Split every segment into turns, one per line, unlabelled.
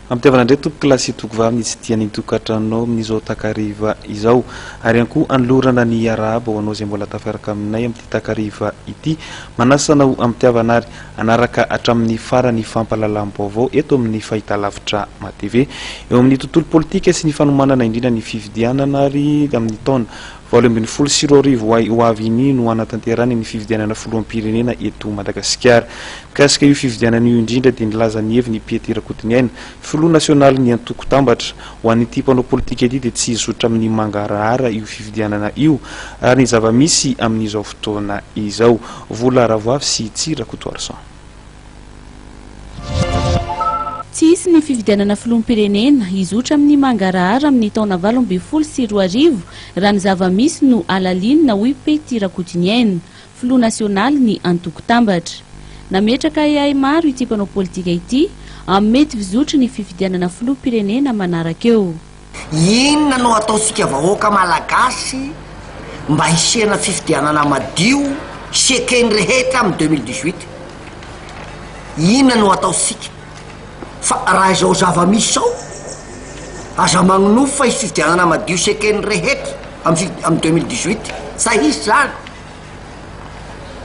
Ampitiavana indray tompoko lahy sy tokovavy ny tsy ny tokantranonao amin'izao takariva izao ary ihany koa anolorana ny arahaba ho anao izay mbola tafiaraka aminay amin'ity takariva ity. Manasa anao ampitiavana ary hanaraka hatramin'ny farany fampahalalam-baovao eto amin'ny fahitalavitra MATV. Eo amin'ny tontolo politika sy ny fanomanana indrindra ny fifidianana ary amin'ny taona 2018 ho avy iny no hanatanterahana ny fifidianana filoham-pirenena eto Madagasikara. Mikasika io fifidianana io indrindra dia nilaza ny heviny i Pety Rakotoniaina, filoha nasionalin'ny antoko Tambatra. Ho an'ity mpanao politika ity dia tsy hizotra amin'ny mangarahara io fifidianana io ary ny zava-misy amin'izao fotoana izao. Vola Ravoavy sy Tsiry Rakotoarison.
Tsy hisy ny fifidianana filoham-pirenena hizotra amin'ny mangarahara amin'ny taona 2018 raha ny zava-misy no halalinina hoy Pety Rakotoniaina, filoha nasionalin'ny antoko Tambatra. Nametraka ahiahy maro ity mpanao politika ity amin'ny mety fizotry ny fifidianana filoham-pirenena manaraka eo.
Inona no ataontsika vahoaka malagasy mba hisiana fifidianana madio sy eken'ny rehetra amin'ny 2018? Inona no ataontsika? Fa raha izao zava-misy izao, aza magnonofy fa hisy fifidianana madio sy eken'ny rehetra amin'ny 2018. Sa hisy izany?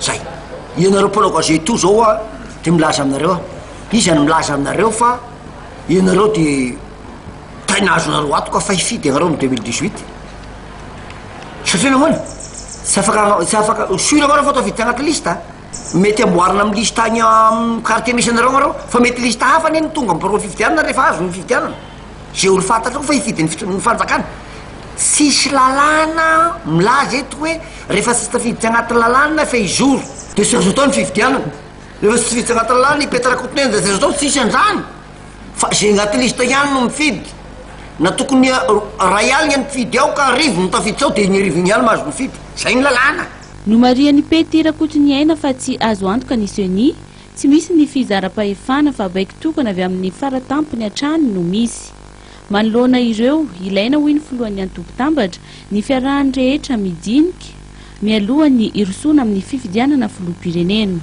Zay. Ianareo mpanao gazety io zao a, de milaza aminareo aho, iza no milaza aminareo fa ianareo de taina azonareo antoka fa hifidy ianareo amin'ny 2018? Satria nahoana? Tsy afaka, tsy afaka, sûr ianareo fa tafiditra anaty liste a. Mety amboarina amin'ny liste any amin'ny quartier misy anareo ianareo, fa mety liste hafa anie no tonga amin'ny birao fifidianana rehefa azo ny fifidianana. Ze olo fantatrao fa hifidy ny fanjakana. Tsisy lalàna milaza eto hoe rehefa tsy tafiditra anaty lalàna fa hizoro de tsy azo atao ny fifidianana. Rehefa tsy tafiditra anaty lalàna i Peta Rakotonena de tsy azo atao, tsisy an'izany fa ze anaty liste ihany no mifidy. Na tokony ray alina ny mpifidy ao ka arivo no tafiditra ao de ny arivo iny ihany mahazo mifidy. Zay ny lalàna.
Nomarihan'i Pety Rakotoniaina fa tsy azo antoka ny Ceni, Tsy misy ny fizaram-pahefana fa baiko tokana avy amin'ny faratampony hatrany no misy. Manoloana ireo, ilaina hoy ny filohan'ny antoko Tambatra ny fiarahan'ny rehetra midinika mialoha ny hirosoana amin'ny fifidianana filoham-pirenena.